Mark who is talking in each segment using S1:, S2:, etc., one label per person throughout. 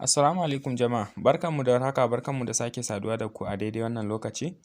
S1: Assalamu alaikum jama'a, barkanmu da warhaka, barkanmu da sake saduwa da ku a daidai wannan lokaci.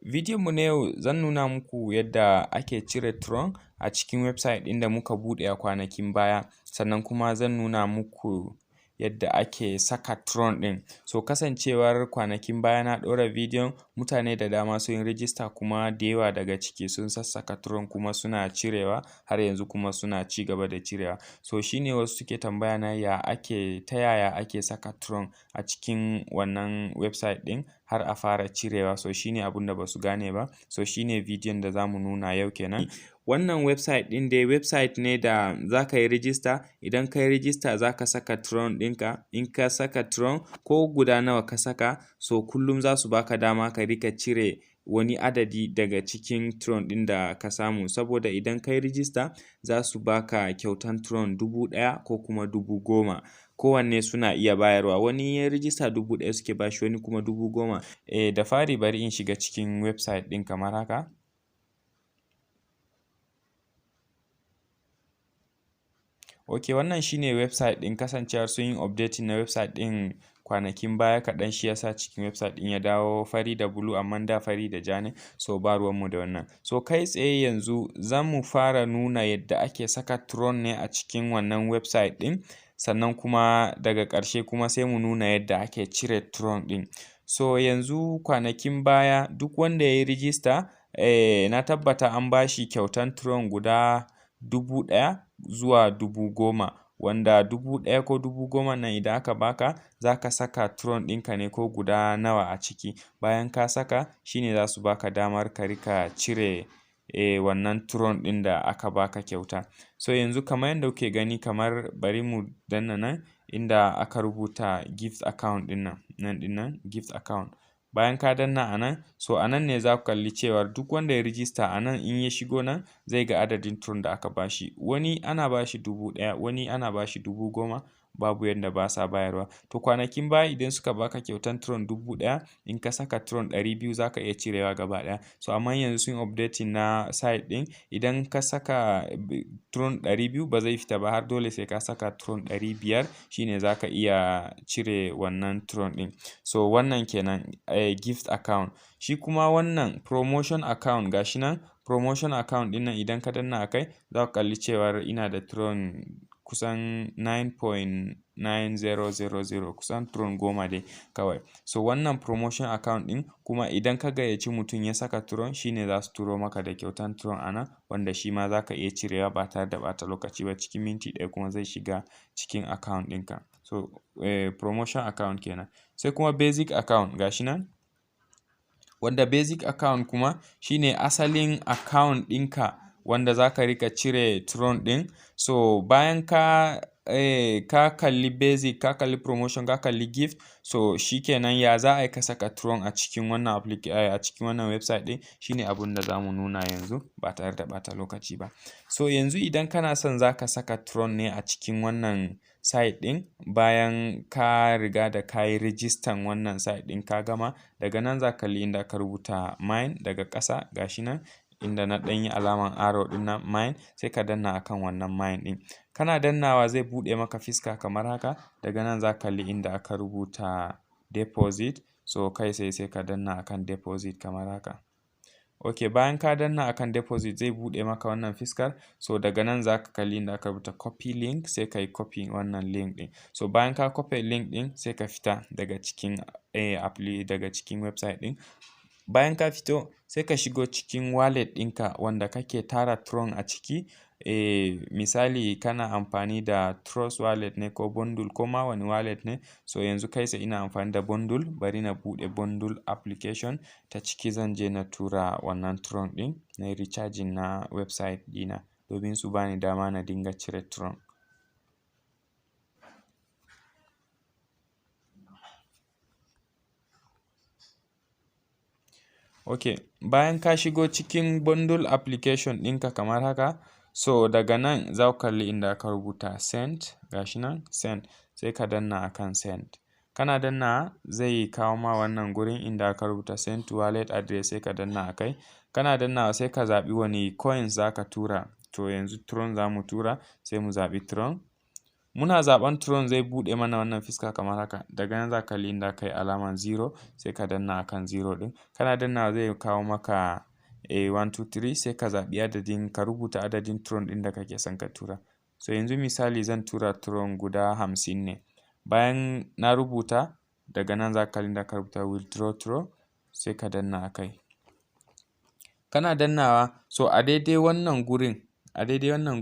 S1: Bidiyon mu na yau zan nuna muku yadda ake cire Tron a cikin website ɗin da muka buɗe a kwanakin baya, sannan kuma zan nuna muku yadda ake saka Tron ɗin. So kasancewar kwanakin baya na ɗora bidiyon, mutane da dama sun yi rijista, kuma da yawa daga ciki sun sassaka Tron kuma suna cirewa har yanzu, kuma suna ci gaba da cirewa. So shine wasu suke tambaya na ya ake ta yaya ake saka Tron a cikin wannan website ɗin har a fara cirewa. So shine abun da basu gane ba. So shine bidiyon da zamu nuna yau kenan. Wannan website ɗin dai website ne da za ka yi rijista. Idan ka yi rijista, za ka saka Tron ɗinka. In ka saka Tron, ko guda nawa ka saka, so kullum za su baka dama ka rika cire wani adadi daga cikin Tron ɗin da ka samu, saboda idan ka yi rijista za su baka kyautan Tron 1000 ko kuma 10,000, kowanne suna iya bayarwa. Wani ya rijista 1000 suke bashi, wani kuma 10,000. Da fari bari in shiga cikin website ɗin kamar haka. Ok, wannan shine website ɗin. Kasancewar sun yi updating na website ɗin kwanakin baya kaɗan, shi yasa cikin website ɗin ya dawo fari da blue, amma da fari da ja ne. So ba ruwanmu da wannan. So kai tsaye yanzu za mu fara nuna yadda ake saka Tron ne a cikin wannan website ɗin, sannan kuma daga ƙarshe kuma sai mu nuna yadda ake cire Tron ɗin. So yanzu kwanakin baya duk wanda ya yi rijista, na tabbata an bashi kyautan Tron guda 1000 zuwa 10,000, wanda 1000 ko 10,000 nan idan aka baka, za ka saka Tron ɗinka ne ko guda nawa a ciki. Bayan ka saka, shine za su baka damar ka rika cire wannan Tron ɗin da aka baka kyauta. So yanzu kamar yadda kuke gani, kamar bari mu danna nan inda aka rubuta gift account ɗin nan, nan ɗin nan, gift account. Bayan ka danna a nan, so a nan ne za ku kalli cewar duk wanda ya rijista a nan, in ya shigo nan zai ga adadin Tron da aka bashi. Wani ana bashi 1000, wani ana bashi 10,000, babu yadda ba sa bayarwa. To kwanakin baya idan suka baka kyautan Tron 1000, in ka saka Tron 200 za ka iya cirewa gaba ɗaya. So amma yanzu sun updating na site ɗin, idan ka saka Tron 200 ba zai fita ba, har dole sai ka saka Tron 500 shine za ka iya cire wannan Tron ɗin. So wannan kenan gift account. Shi kuma wannan promotion account, gashi nan promotion account ɗin nan, idan ka danna a kai za ku kalli cewar ina da Tron kusan 9.9000, kusan Tron 10 dai kawai. So wannan promotion account ɗin kuma, idan ka gayyaci mutum ya saka Tron, shine za su turo maka da kyautan Tron a nan, wanda shi ma za ka iya cirewa ba tare da ɓata lokaci ba, cikin minti 1 kuma zai shiga cikin account ɗinka. So promotion account kenan. Sai kuma basic account, gashi nan, wanda basic account kuma shine asalin account ɗinka wanda za ka rika cire Tron ɗin. So bayan ka kalli basic, ka kalli promotion, ka kalli gift, so shikenan, ya za a yi ka saka Tron a cikin wannan website ɗin, shine abun da za mu nuna yanzu ba tare da ɓata lokaci ba. So yanzu idan kana son za ka saka Tron ne a cikin wannan site ɗin, bayan ka riga da ka yi rijistan wannan site ɗin ka gama, daga nan za ka kalli inda aka rubuta mine daga ƙasa, gashi nan inda na ɗan yi alaman arrow ɗin nan, mine, sai ka danna akan wannan mine ɗin. Kana dannawa zai buɗe maka fiska kamar haka. Daga nan za ka kalli inda aka rubuta deposit. So kai sai sai ka danna akan deposit kamar haka. Ok, bayan ka danna akan deposit zai buɗe maka wannan fiskar. So daga nan za ka kalli inda aka rubuta copy link, sai ka yi copy wannan link ɗin. So bayan ka copy link ɗin, sai ka fita daga cikin website ɗin. Bayan ka fito, sai ka shigo cikin wallet ɗinka wanda kake tara Tron a ciki. Misali kana amfani da Trust Wallet ne ko Bundle ko ma wani wallet ne. So yanzu kai sai ina amfani da Bundle, bari na buɗe Bundle application, ta ciki zan je na tura wannan Tron ɗin, na yi recharging na website ɗina domin su bani dama na dinga cire Tron. Ok, bayan ka shigo cikin Bundle application ɗinka kamar haka, so daga nan za ku kalli inda aka rubuta send, gashi nan send, sai ka danna akan send. Kana dannawa zai kawo ma wannan gurin inda aka rubuta send to wallet address, sai ka danna a kai. Kana dannawa sai ka zaɓi wani coins za ka tura. To yanzu Tron za mu tura, sai mu zaɓi Tron. Muna zaɓan Tron, zai buɗe mana wannan fiska kamar haka. Daga nan za ka kalli inda aka yi alaman zero, sai ka danna akan zero ɗin. Kana dannawa zai kawo maka a 1 2 3, sai ka zaɓi adadin, ka rubuta adadin Tron ɗin da kake son ka tura. So yanzu misali zan tura Tron guda 50 ne. Bayan na rubuta, daga nan za ka kalli inda aka rubuta "withdraw Tron", sai ka danna a kai. Kana dannawa, so a daidai wannan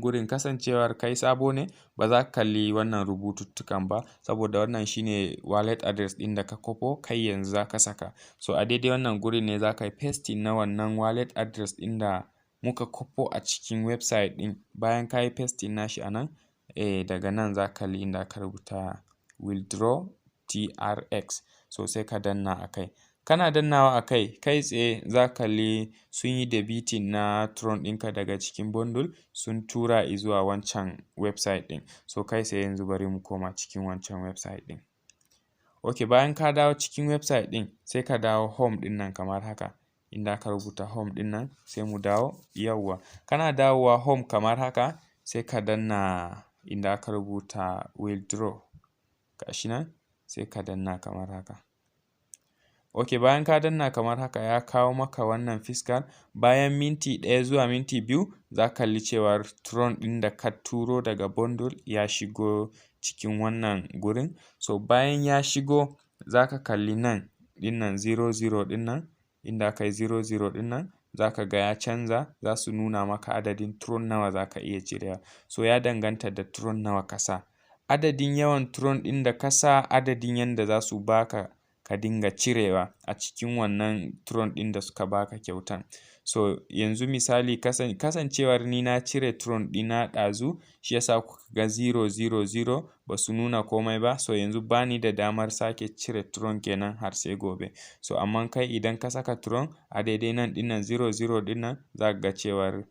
S1: gurin, kasancewar kai sabo ne, ba za ka kalli wannan rubututtukan ba, saboda wannan shine wallet address ɗin da ka kwafo kai yanzu za ka saka. So a daidai wannan gurin ne za ka yi pasting na wannan wallet address ɗin da muka kwafo a cikin website ɗin. Bayan ka yi pasting nashi a nan, daga nan za ka kalli inda aka rubuta "withdraw TRX", so sai ka danna a kai. Kana dannawa a kai, kai tsaye za ka kalli sun yi debiting na Tron ɗinka daga cikin bundle, sun tura izuwa wancan website ɗin. So kai tsaye yanzu bari mu koma cikin wancan website ɗin. Ok, bayan ka dawo cikin website ɗin, sai ka dawo home ɗin nan kamar haka, inda aka rubuta home ɗin nan, sai mu dawo. Yawwa, kana dawowa home kamar haka, sai ka danna inda aka rubuta "withdraw", gashi nan, sai ka danna kamar haka. Ok, bayan ka danna kamar haka, ya kawo maka wannan fiskar. Bayan minti 1 zuwa minti 2, za ka kalli cewar Tron ɗin da ka turo daga bundle ya shigo cikin wannan gurin. So bayan ya shigo, za ka kalli nan ɗin nan, 00 ɗin nan, inda aka yi 00 ɗin nan, za ka ga ya canza, za su nuna maka adadin Tron nawa za ka iya cirewa. So ya danganta da Tron nawa ka sa. Adadin yawan Tron ɗin da ka sa, adadin yanda za su baka ka dinga cirewa a cikin wannan Tron ɗin da suka baka kyautan. So yanzu misali, kasancewar ni na cire Tron ɗina ɗazu, shi yasa kuka ga 000, ba su nuna komai ba. So yanzu bani da damar sake cire Tron kenan har sai gobe. So amma kai idan ka saka Tron a daidai nan ɗin nan, 00 ɗin nan, za ka ga cewar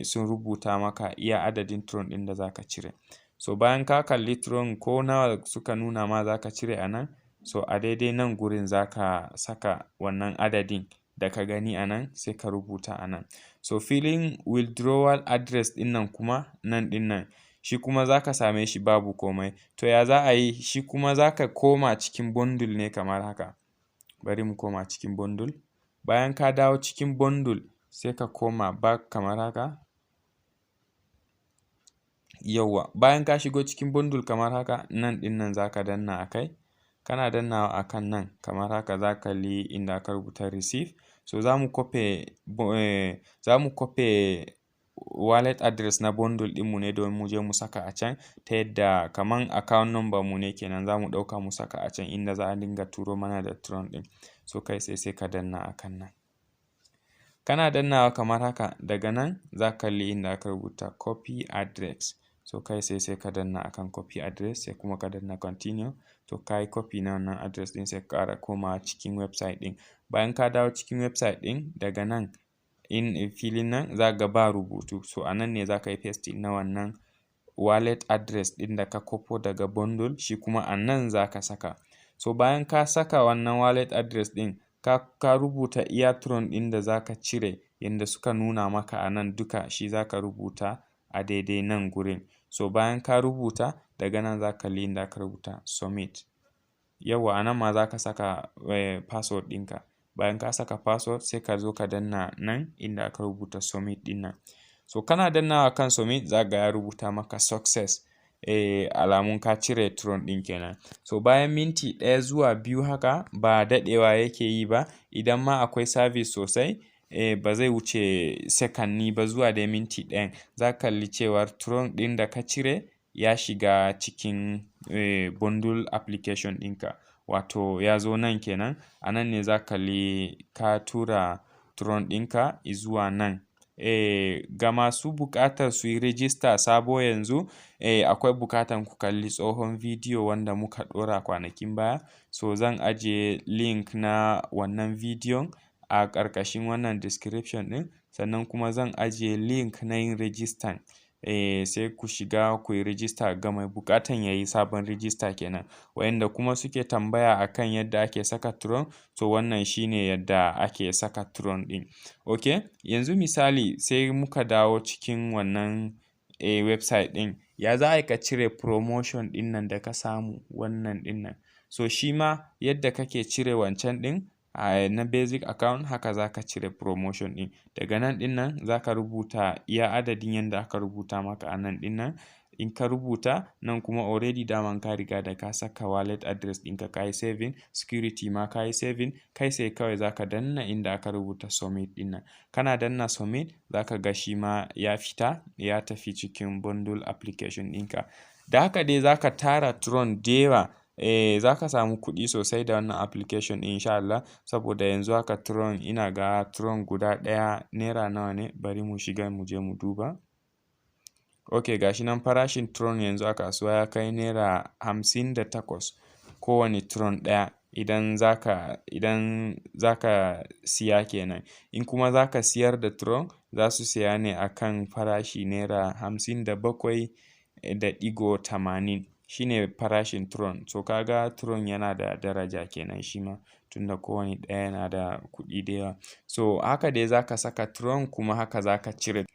S1: sun rubuta maka iya adadin Tron ɗin da za ka cire. So bayan ka kalli Tron ko nawa suka nuna ma za ka cire a nan, so a daidai nan gurin za ka saka wannan adadin da ka gani a nan, sai ka rubuta a nan. So filin withdrawal address ɗin nan kuma, nan ɗin nan, shi kuma za ka same shi babu komai. To ya za a yi? Shi kuma za ka koma cikin bundle ne kamar haka. Bari mu koma cikin bundle. Bayan ka dawo cikin bundle, sai ka koma back kamar haka. Yauwa, bayan ka shigo cikin bundle kamar haka, nan ɗin nan za ka danna a kai. Kana dannawa a kan nan kamar haka, za ka kalli inda aka rubuta "receive". So za mu kwafe wallet address na bundle ɗinmu ne domin mu je mu saka a can, ta yadda kaman account number mu ne kenan za mu ɗauka mu saka a can inda za a dinga turo mana da Tron ɗin. So kai tsaye sai ka danna a kan nan. Kana dannawa kamar haka, daga nan za ka kalli inda aka rubuta "copy address". So kai tsaye sai ka danna akan copy address, sai kuma ka danna continue. To ka yi copy na wannan address ɗin, sai ka ƙara komawa cikin website ɗin. Bayan ka dawo cikin website ɗin, daga nan in filin nan za ka ga ba rubutu. So a nan ne za ka yi pasting na wannan wallet address ɗin da ka kwafo daga bundle, shi kuma a nan za ka saka. So bayan ka saka wannan wallet address ɗin, ka rubuta iya Tron ɗin da za ka cire, yanda suka nuna maka a nan duka, shi za ka rubuta a daidai nan gurin. So bayan ka rubuta, daga nan za ka kalli inda aka rubuta "submit". Yauwa, a nan ma za ka saka password ɗinka. Bayan ka saka password, sai ka zo ka danna nan inda aka rubuta "submit" ɗin nan. So kana dannawa kan submit, za ka ga ya rubuta maka "success". Alamun ka cire Tron ɗin kenan. So bayan minti 1 zuwa 2 haka, ba daɗewa yake yi ba, idan ma akwai service sosai, ba zai wuce sakanni ba zuwa dai minti 1n, za ka kalli cewar Tron ɗin da ka cire ya shiga cikin bundle application ɗinka. Wato ya zo nan kenan. A nan ne za ka kalli ka tura Tron ɗinka izuwa nan. Ga masu buƙatar su yi rijista sabo yanzu, akwai buƙatan ku kalli tsohon bidiyo wanda muka ɗora kwanakin baya. So zan ajiye link na wannan bidiyon a ƙarƙashin wannan description ɗin, sannan kuma zan ajiye link na yin rijistan. Sai ku shiga ku yi rijista ga mai buƙatan ya yi sabon rijista kenan. Wa'inda kuma suke tambaya akan yadda ake saka Tron, to wannan shine yadda ake saka Tron ɗin. Ok, yanzu misali sai muka dawo cikin wannan website ɗin. Yanda za mu yi mu cire Tron ɗin, Ya za a yi ka cire promotion ɗin nan da ka samu, wannan ɗin nan? So shi ma yadda kake cire wancan ɗin na basic account, haka za ka cire promotion ɗin. Daga nan ɗin nan za ka rubuta iya adadin yanda aka rubuta maka a nan ɗin nan. In ka rubuta nan kuma, already daman ka riga da ka saka wallet address ɗinka, ka yi saving, security ma ka yi saving, kai sai kawai za ka danna inda aka rubuta submit ɗin nan. Kana danna submit, za ka ga shi ma ya fita, ya tafi cikin bundle application ɗinka. Da haka dai za ka tara Tron da yawa. Za ka samu kuɗi sosai da wannan application ɗin, insha Allah. Saboda yanzu haka Tron, ina ga Tron guda ɗaya naira nawa ne? Bari mu shiga mu je mu duba. Ok, gashi nan, farashin Tron yanzu a kasuwa ya kai ₦58 kowane Tron ɗaya, idan zaka siya kenan. In kuma zaka siyar da Tron, za su siya ne a kan farashi ₦57.80, shine farashin Tron. So ka ga Tron yana da daraja kenan shi ma, tunda kowane ɗaya yana da kuɗi da yawa. So haka dai za ka saka Tron, kuma haka za ka cire.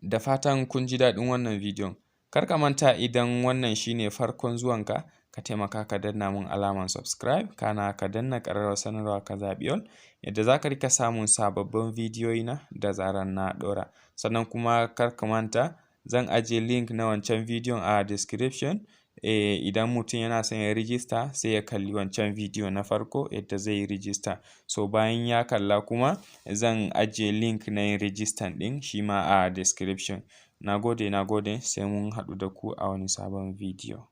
S1: Da fatan kun ji daɗin wannan bidiyon. Kar ka manta, idan wannan shine farkon zuwanka, ka taimaka ka danna mun alamar subscribe, kana ka danna ƙararrawar sanarwa, ka zaɓi all, yadda za ka riƙa samun sababbin bidiyoyi na da zarar na ɗora. Sannan kuma kar ka manta, zan ajiye link na wancan bidiyon a description. Idan mutum yana son ya rijista, sai ya kalli wancan bidiyo na farko yadda zai yi rijista. So bayan ya kalla kuma, zan ajiye link na yin rijistan ɗin shi ma a description. Na gode, na gode, sai mun haɗu da ku a wani sabon bidiyo.